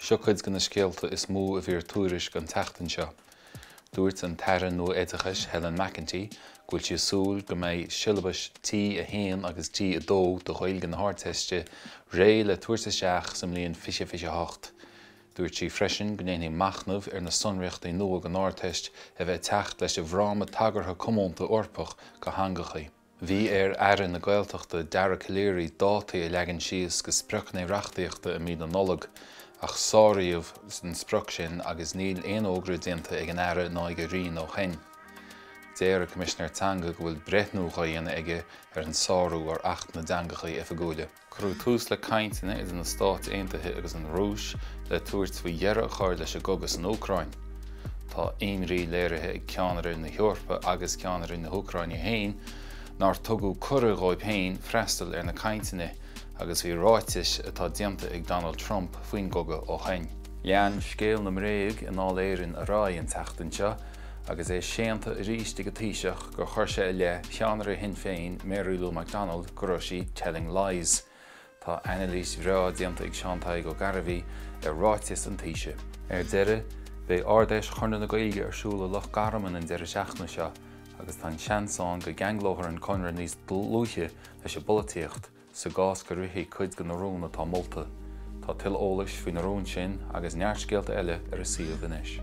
Seo cuid de na scéalta is mó a bhí ar Tuairisc an tseachtain seo. Dúirt an tAire nua Oideachais Helen McEntee go bhfuil sí ag súil go mbeidh siollabais T1 agus T2 do Ghaeilge na hArdteiste réidh le tabhairt isteach sa mbliain 2028. Dúirt sí freisin go ndéanfaí machnamh ar na sonraíochtaí nua don Ardteist a bheith ag teacht leis an bhFráma Tagartha Comónta Eorpach do Theangacha. Bhí ar Aire na Gaeltachta Dara Calleary dátaí a leagan síos do spriocanna reachtaíochta i mí na Nollag, ach sáraíodh an sprioc sin agus níl aon fhógra déanta ag an Aire ná ag a Roinn ó shin. Deir an Coimisinéir Teanga go bhfuil breithniú dhá dhéanamh aige ar an sárú ar Acht na dTeangacha Oifigiúla. Cuireadh tús le cainteanna idir na Stáit Aontaithe agus an Rúis le tabhairt faoi dheireadh a chur leis an gcogadh san Úcráin. Tá imní léirithe ag ceannairí na hEorpa agus ceannairí na hÚcráine féin nár tugadh cuireadh dhóibh féin freastal ar na cainteanna agus bhí ráitis atá déanta ag Donald Trump faoin gcogadh ó shin. Lean scéal na mbréag i nDáil Éireann ar aghaidh an tseachtain seo agus é séanta arís ag an Taoiseach gur chuir sé i leith cheannaire Shinn Féin, Mary Lou McDonald, go raibh sí 'telling lies'. Tá anailís bhreá déanta ag Seán Tadhg Ó Gairbhí ar ráiteas an Taoisigh. Ar deireadh, beidh Ard-Fheis Chonradh na Gaeilge ar siúl i Loch Garman an deireadh seachtaine seo agus tá an seans ann go gceanglófar an Conradh níos dlúithe leis an bpolaitíocht Sa gcás go rithfidh cuid de na rúin atá molta, tá tuilleadh eolais faoi na rúin sin agus neart scéalta eile ar an suíomh anois.